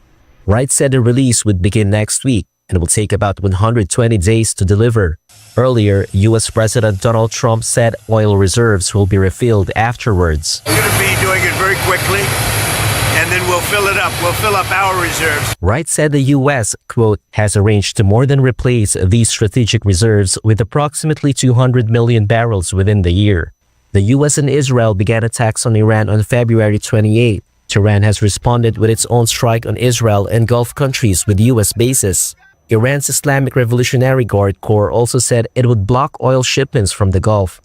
Wright said the release would begin next week and will take about 120 days to deliver. Earlier, U.S. President Donald Trump said oil reserves will be refilled afterwards. We're going to be doing it very quickly, and then we'll fill it up. We'll fill up our reserves. Wright said the U.S., quote, has arranged to more than replace these strategic reserves with approximately 200 million barrels within the year. The U.S. and Israel began attacks on Iran on February 28. Tehran has responded with its own strike on Israel and Gulf countries with U.S. bases. Iran's Islamic Revolutionary Guard Corps also said it would block oil shipments from the Gulf.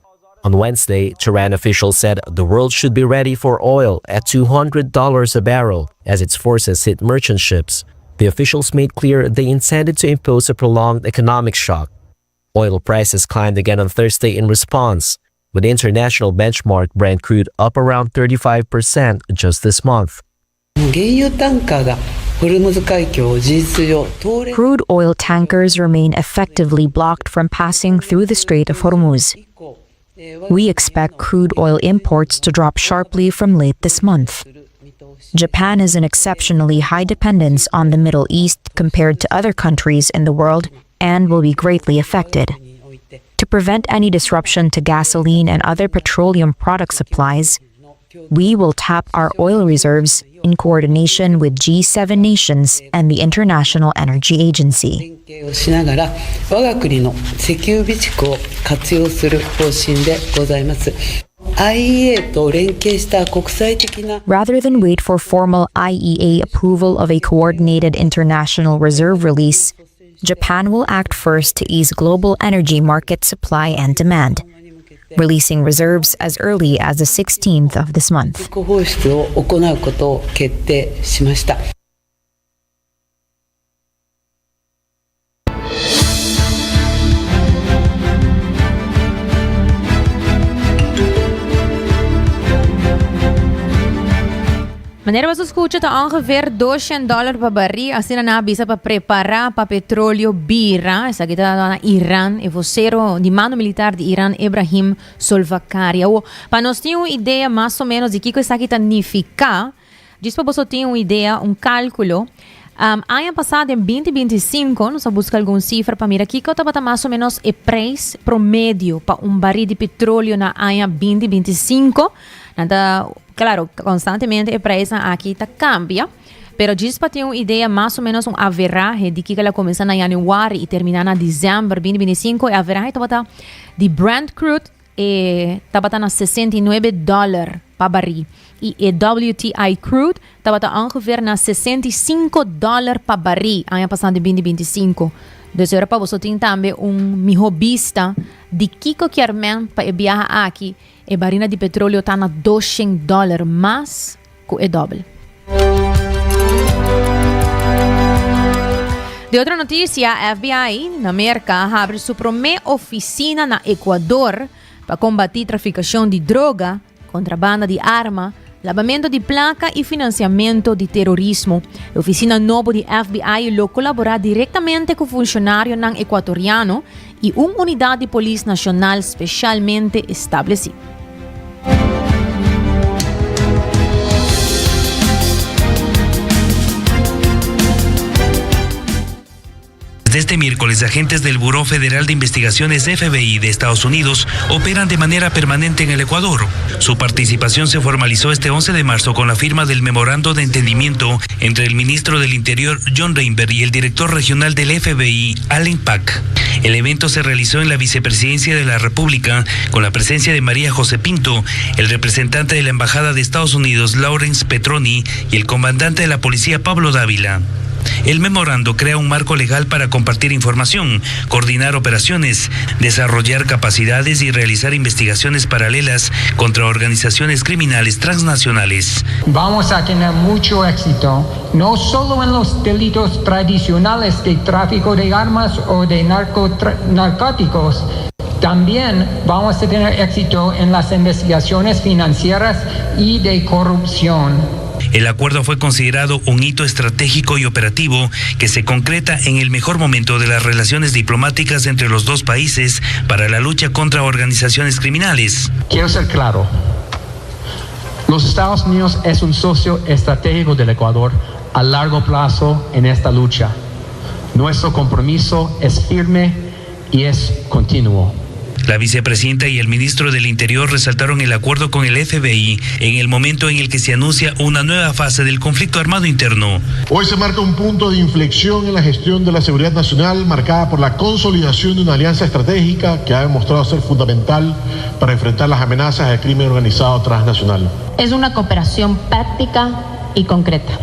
On Wednesday, Tehran officials said the world should be ready for oil at $200 a barrel as its forces hit merchant ships. The officials made clear they intended to impose a prolonged economic shock. Oil prices climbed again on Thursday in response, with international benchmark Brent crude up around 35% just this month. Crude oil tankers remain effectively blocked from passing through the Strait of Hormuz. We expect crude oil imports to drop sharply from late this month. Japan has an exceptionally high dependence on the Middle East compared to other countries in the world and will be greatly affected. To prevent any disruption to gasoline and other petroleum product supplies, we will tap our oil reserves in coordination with G7 nations and the International Energy Agency. Rather than wait for formal IEA approval of a coordinated international reserve release, Japan will act first to ease global energy market supply and demand, releasing reserves as early as the 16th of this month. Manera boso scucha ta ongeveer 200 dollar pa barri, asina nan a bisa pa prepara pa petroleo bira. Esaki ta na Iran, e vocero di mando militar di Iran Ebrahim Solvakari. Awo, pa nos tin un idea mas o menos di kiko esaki ta nifica, Djis pa boso tin un idea, un cálculo, aña pasá den binti 25 nos a busca algun cifra pa mira kico tabata mas o menos e prijs promedio pa un baril di petroleo na aña binti 25. Nan ta, claro, constantemente e prijsnan aki ta cambia, pero djis pa tin un idea mas o menos un averahe di kico el a cuminsa na januari y termina na december binti 25, e averahe tabata di Brent crude E tabata na 69 dòler pa barí i e WTI crude tabata ongeveer na 65 dòler pa barí aña pasá di 2025. Dus ora pa boso tin tambe un mihó bista di kiko kier men pa e biaha aki e barina di petroleo ta na 200 dòler mas ku e dòbel. Di otro notisia, FBI na Merka a habri su promé ofisina na Ecuador pa kombatí trafikashon di droga, kontrabanda di arma, labamentu di plaka i finansiamentu di terorismo. E ofisina nobo di FBI lo kolaborá direktamente ku funshonarionan ekuatoriano i un unidat di polis nashonal speshalmente establesí. Desde este miércoles, agentes del Buró Federal de Investigaciones FBI de Estados Unidos operan de manera permanente en el Ecuador. Su participación se formalizó este 11 de marzo con la firma del memorando de entendimiento entre el ministro del Interior John Reinberg y el director regional del FBI, Allen Pack. El evento se realizó en la Vicepresidencia de la República con la presencia de María José Pinto, el representante de la Embajada de Estados Unidos, Lawrence Petroni, y el comandante de la policía, Pablo Dávila. El memorando crea un marco legal para compartir información, coordinar operaciones, desarrollar capacidades y realizar investigaciones paralelas contra organizaciones criminales transnacionales. Vamos a tener mucho éxito, no solo en los delitos tradicionales de tráfico de armas o de narcóticos, también vamos a tener éxito en las investigaciones financieras y de corrupción. El acuerdo fue considerado un hito estratégico y operativo que se concreta en el mejor momento de las relaciones diplomáticas entre los dos países para la lucha contra organizaciones criminales. Quiero ser claro. Los Estados Unidos es un socio estratégico del Ecuador a largo plazo en esta lucha. Nuestro compromiso es firme y es continuo. La vicepresidenta y el ministro del Interior resaltaron el acuerdo con el FBI en el momento en el que se anuncia una nueva fase del conflicto armado interno. Hoy se marca un punto de inflexión en la gestión de la seguridad nacional marcada por la consolidación de una alianza estratégica que ha demostrado ser fundamental para enfrentar las amenazas del crimen organizado transnacional. Es una cooperación práctica y concreta.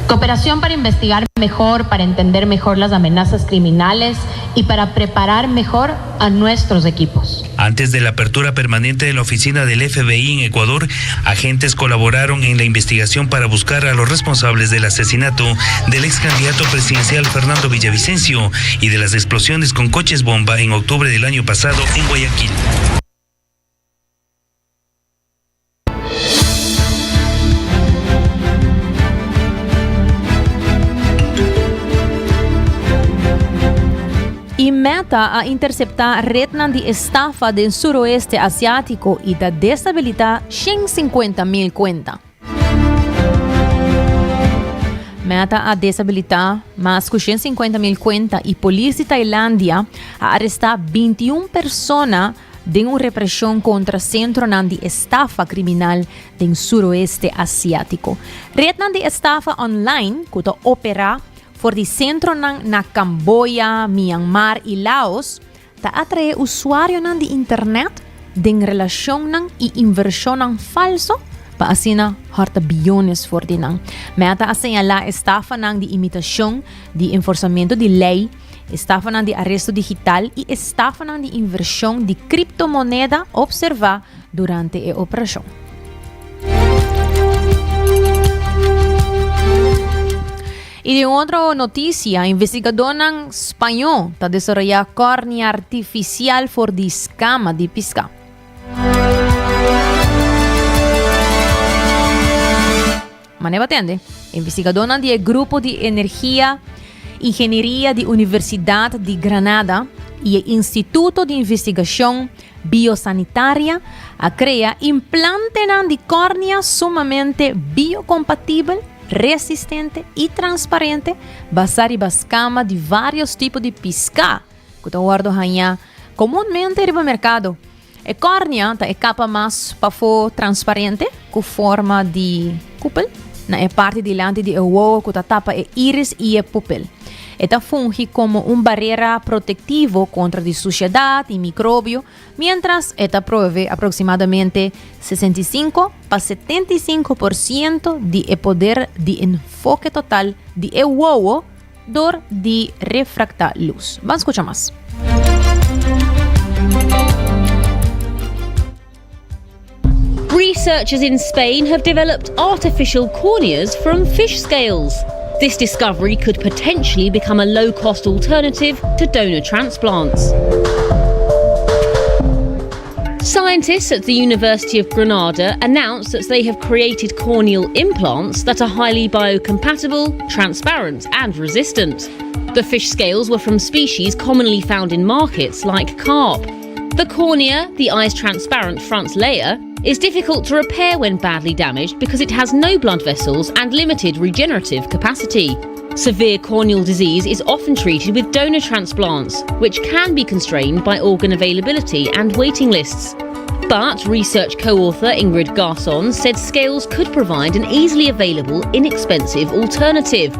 Cooperación para investigar mejor, para entender mejor las amenazas criminales y para preparar mejor a nuestros equipos. Antes de la apertura permanente de la oficina del FBI en Ecuador, agentes colaboraron en la investigación para buscar a los responsables del asesinato del ex candidato presidencial Fernando Villavicencio y de las explosiones con coches bomba en octubre del año pasado en Guayaquil. E meta a interseptá retnan di estafa den suroeste asiátiko i ta destabilitá 150 mil kuenta. Meta a deshabilitá mas ku 150 mil kuenta i polis di Tailandia a arestá 21 persona den un represhon kontra sentronan di estafa kriminal den suroeste asiátiko. Retnan di estafa online ku ta operá for di sentronan na Camboya, Myanmar i Laos ta atraé usuarionan di internet den relashonnan i invershonnan falso pa asina hòrta biyones for di nan. Meta a señalá estafanan di imitashon di enforsamentu di lei, estafanan di aresto digital i estafanan di invershon di kriptomoneda opservá durante e operashon. I den otro notisia, investigadónan spañó ta desaroyá kòrnia artifisial for di skama di piská. Manera bo tende, investigadónan di e Grupo di Energia Ingenieria di Universidat di Granada i e Instituto di Investigashon Biosanitaria a krea implantenan di kòrnia sumamente biokompatibel, resistente i transparente basá riba skama di vários tipo di piská ku ta wòrdu hañá komunmente riba merkado. E kòrnia ta e kapa mas pafó transparente ku forma di kupel na e parti dilanti di e wowo ku ta tapa e iris i e pupil. E ta fungi komo un barera protektivo kontra di sushedat i mikrobio, miéntras e ta prove aproksimadamente 65 pa 75 por siento di e poder di enfoke total di e wowo dor di refraktá lus. Ban skucha mas. Researchers in Spain have developed artificial corneas from fish scales. This discovery could potentially become a low cost alternative to donor transplants. Scientists at the University of Granada announced that they have created corneal implants that are highly biocompatible, transparent, and resistant. The fish scales were from species commonly found in markets like carp. The cornea, the eye's transparent front layer, is difficult to repair when badly damaged because it has no blood vessels and limited regenerative capacity. Severe corneal disease is often treated with donor transplants, which can be constrained by organ availability and waiting lists. But research co author Ingrid Garson said scales could provide an easily available, inexpensive alternative,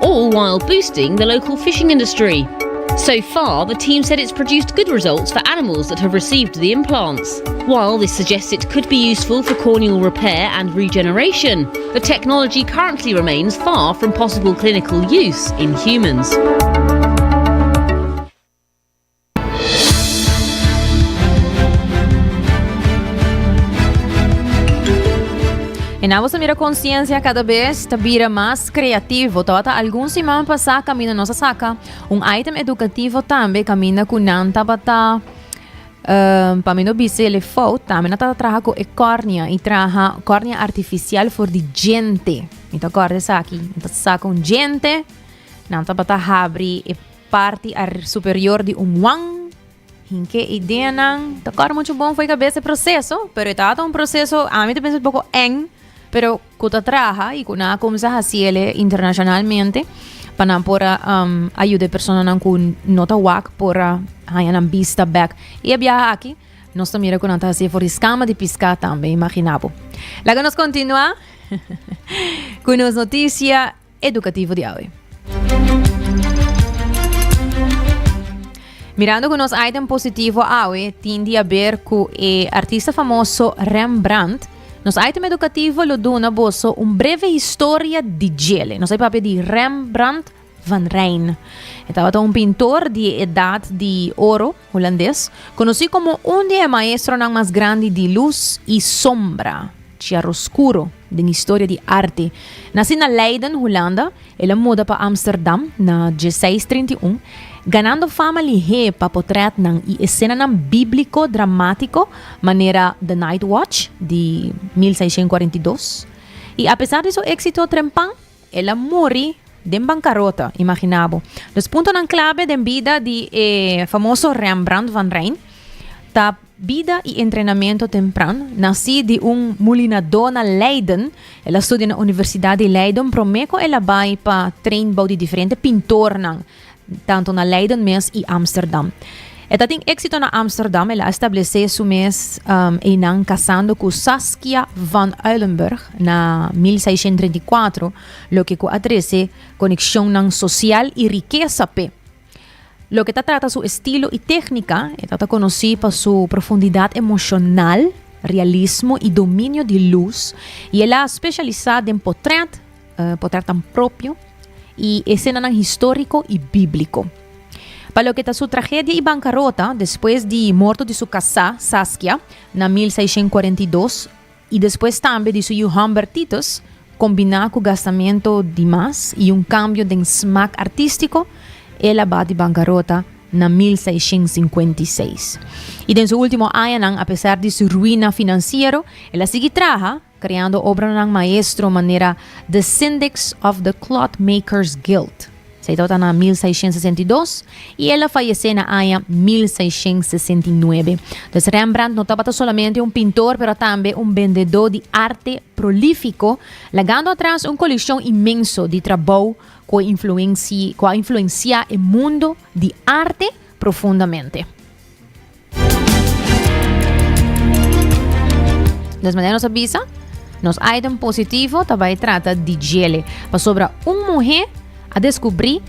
all while boosting the local fishing industry. So far, the team said it's produced good results for animals that have received the implants. While this suggests it could be useful for corneal repair and regeneration, the technology currently remains far from possible clinical use in humans. E nan boso mira conciencia cada bes ta bira mas creativo. Tabata algun siman pasá caminda nos a saca un item educativo tambe caminda cu nan tabata uh, pa mi no bisa ele fout, tambe nan tabata traha cu e cornea y traha cornea artificial for di djente. Mi ta corda esaki. Nan ta saca un djente, nan tabata habri e parti superior di un wang. Hinke ideanan ta kòrda muchu bon fo'i kabes e proseso, pero e tabata un proseso, ami ta pensa un poko eng, pero ku ta traha i ku nan a kuminsá hasi el internashonalmente pa nan por a ayuda e personanan ku no ta wak por a haña nan bista bèk. I e biaha aki nos ta mira ku nan ta hasié for di skama di piská tambe, imaginá bo. Laga nos kontinuá ku nos notisia. edukativo di awe. Mirando ku nos item positivo awe tin di haber ku e artista famoso Rembrandt, nos item edukativo lo duna boso un breve historia di djele. Nos a papia di Rembrandt van Rijn. E tabata un pintor di e edat di oro hulandes, konosí komo un di e maestronan mas grandi di lus i sombra. Chiaroscuro den historia di arte. Nací na Leiden, Hulanda, el a muda pa Amsterdam na 1631, ganando fama lihé pa potretnan i esenanan bíbliko dramátiko manera The Night Watch di 1642. I apesar di su éksito trempan, el a muri den bankarota, imaginá bo. Dos puntonan klabe den bida di e famoso Rembrandt van Rijn ta. Bida y entrenamento tempran, Nací di un mulinadó na Leiden, el a studia na Universidad di Leiden promé cu el a bai pa train bou di diferente pintornan, tanto na Leiden mes y Amsterdam. E ta tin éxito na Amsterdam, el a establece su mes einan casando cu Saskia van Uylenburgh na 1634, loke cu a trece conexionnan social y rikesa p'e. Loke ta trata su estilo y técnica, e ta ta conocí pa su profundidad emocional, realismo y dominio di luz, y el a specialisa den potret, potretnan propio, y escenanan histórico y bíblico. Pa loke ta su tragedia y bancarota, despues di morto di su casá, Saskia, na 1642, I despues tambe di su yu hòmber Titus, kombiná ku gastamentu di mas i un kambio den smak artístiko, el a bati bankarota na 1656. I den su último añanan, apesar di su ruina finansiero, el a sigui traha, kreando obranan maestro manera The Syndics of the Clothmakers Guild. Esei tabata na 1662 i el a fayesé na aña 1669. Dus Rembrandt no tabata solamente un pintor pero tambe un bendedó di arte prolífiko, lagando atras un kolekshon inmenso di trabou ku a influensiá e mundo di arte profundamente. Des manera nos a bisa, nos item positivo ta bai trata di djele. Pasobra un muhé a deskubrí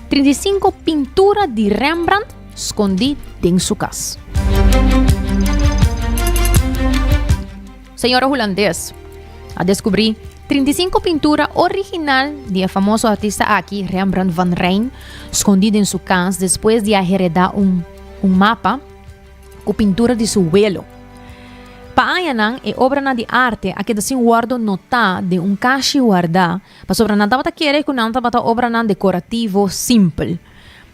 35 pintura di Rembrandt skondí den su kas. Señora hulandes a deskubrí 35 pintura original di e famoso artista aki, Rembrandt van Rijn, skondí den su kas despues di a heredá un un mapa ku pintura di su welo. Pa añanan e obranan di arte a keda sin wòrdu notá den un kashi wardá pasobra nan tabata kere ku nan tabata obranan dekorativo simpel.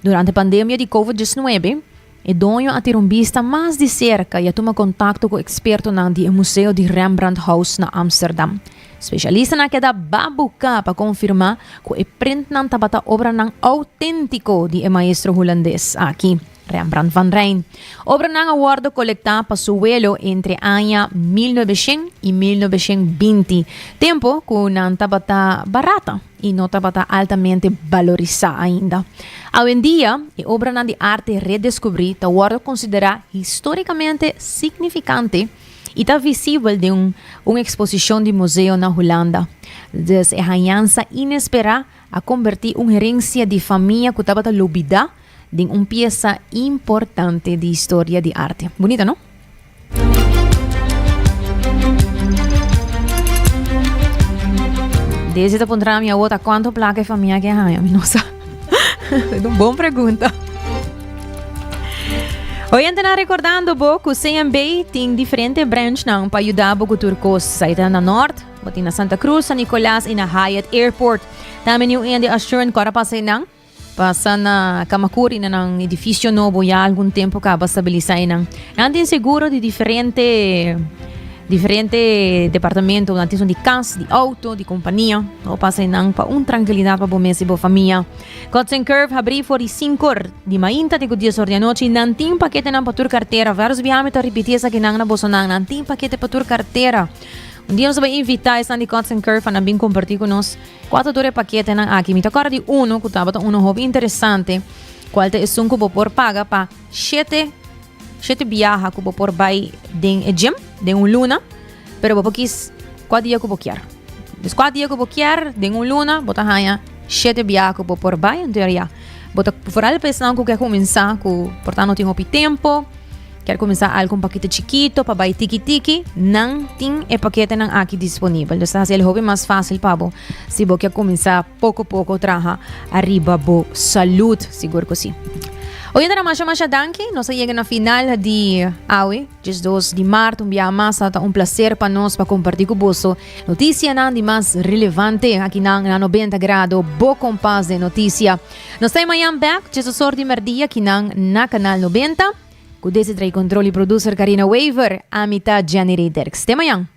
Durante pandemia di Covid 19, e doño a tira un bista mas di serka i a tuma kontakto ku ekspertonan di e Museo di Rembrandthuis na Amsterdam. Spesialistanan a keda babuká pa konfirmá ku e printnan tabata obranan outéntiko di e maestro hulandes aki, Rembrandt van Rijn. Obranan a wòrdu kolektá pa su welo entre aña 1900 i 1920, tempu ku nan tabata barata i no tabata altamente balorisá ainda. Awendia, e obranan di arte redeskubrí ta wòrdu konsiderá histórikamente signifikante i ta visibel den un eksposishon di museo na Hulanda. Dus e hañansa inesperá a kombertí un herensia di famia ku tabata lubidá den un piesa importante di historia di arte. Bunita, no? Desi ta puntra mi awor ta kuantu plaka e famia ke haña, mi no sa. Un bon pregunta. Oyentenan recordando bo cu CMB tin diferente branchnan pa yuda bo cu tur cos. Sai ta na Noord, bo tin na Santa Cruz, San Nicolas y na Hyatt Airport. Tambe New India Assurance cu ora pasa einan. Pasa na Camacuri na nan edificio nobo ya algun tempo caba stabilisa einan. Nan tin seguro di diferente diferente departamento, nan tin son di cas, di auto, di compania. Bo pasa einan pa un tranquilidad pa bo mes y bo famia. Cuts and Curve habri for di 5 or di mainta te cu 10 or di anochi. Nan tin paketenan pa tur cartera. Varios biaha mi ta ripiti esakinan na bosonan. Nan tin pakete pa tur cartera. Un dia nos ta bay invita esnan di Cuts and Curve pa nan bin comparti cu nos cua ta tur e paketenan aki. Mi ta corda di uno cu tabata uno hopi interesante, cual ta esun cu bo por paga pa shete, shete biaha cu bo por bay den e gym den un luna, pero bo por kies cua dia cu bo kier. Des cua dia cu bo kier den un luna bo ta haña shete biaha cu bo por bay. Anto ya bo ta vooral pa esnan cu ke cuminsa cu por ta no tin hopi tempo, kier cuminsa algo un pakete chikito pa bay tiki tiki, nan tin e paketenan aki disponibel. Dus ta haci el hopi mas facil pa bo si bo kier cuminsa poco poco traha ariba bo salud, sigur cu si. Oyentenan masha masha danki, nos a yega na final di awe. 12 di maart, un biaha mas ta un placer pa nos pa comparti cu boso noticianan di mas relevante akinan na 90 Grado, bo kompas den noticia. Nos ta mañan back, 12 or di merdia akinan na Canal 90. Cu dese trae control y producer Carina Wever, ami ta Jenny Ray Derks. Te mañan!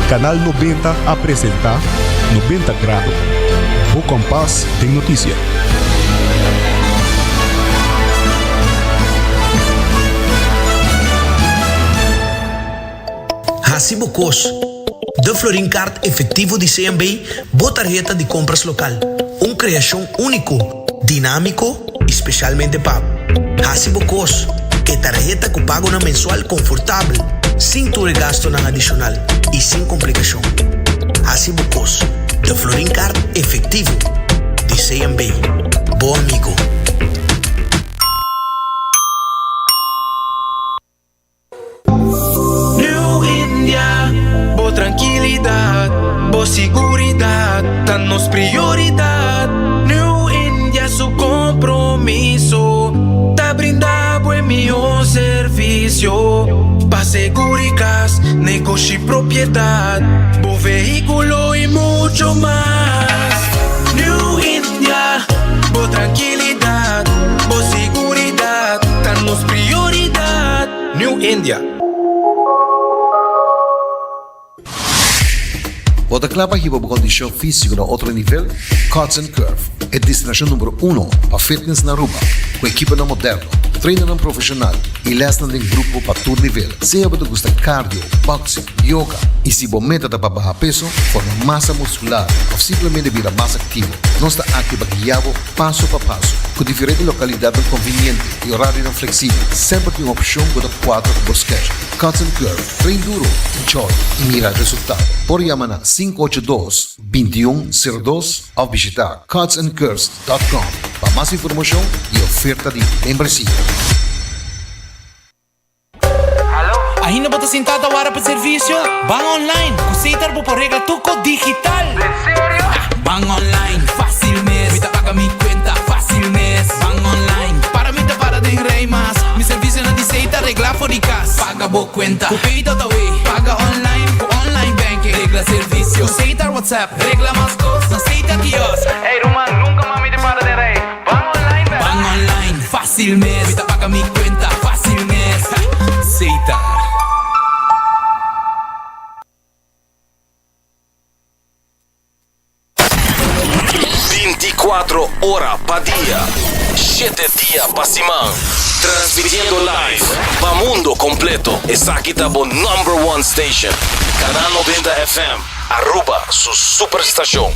Canal 90 a presenta 90 Grado, bo kompas den noticia. Hasi bo kos. De Florin Card Efectivo di CMB, bo tarheta di compras local. Un creacion unico, dinamico y specialmente pa bo. Hasi bo kos. E tarheta cu pagonan mensual confortabel, sin tur e gastonan adicional y sin complicacion. Hasi bo kos. De Florin Card Efectivo di CMB. Bo amigo. New India, bo trankilidat, bo siguridat ta nos prioridat. New India su kompromiso ta brinda bo e mihó servisio pa seguri kas, negoshi, propiedat, bo vehíkulo i mucho mas. New India, bo trankilidat, bo siguridat ta nos prioridat. New India. Bo ta kla pa hiba bo kondishon físiko na otro nivel? Cuts and Curve, e destinashon numero uno pa fitness na Aruba, ku ekiponan moderno, trainernan profeshonal i lèsnan den grupo pa tur nivel. Sea bo ta gusta cardio, boxing, yoga i si bo meta ta pa baha peso, forma masa muskular òf simplemente bira mas aktivo, nos ta aki pa guia bo paso pa paso. Ku diferente lokalidatnan konviniente i orarionan fleksibel, semper tin un opshon ku ta kuadra ku bo schedule. Cuts and Curve, train duro, enjoy i mira resultado. Por yama na 582 2102 òf bishita cutsandcurves dot com pa mas informashon i oferta di membresia. Ainda bo ta sintá ta wara pa servisio? Ban online! Ku Setar bo por regla tur kos digital! Den serio? Ban online, fásil mes! Mi ta paga mi kuenta fásil mes! Ban online, para mi ta para den rei mas! Mi servisionan di Setar reglá for di kas! Paga bo kuenta ku Pay.awe! Paga online ku online banking! Regla servisio ku Setar WhatsApp! Regla mas kos na Setar Kiosk! Ey ruman, nunka mas mi ta para den rei! Ban online bèk! Ban online, fásil mes! Mi ta paga mi kuenta fásil mes! Setar. Binticuatro ora pa dia, shete dia pa siman. Transmitiendo live pa mundo completo. Esaki ta bo number one station. Canal 90 FM, Aruba su superstacion.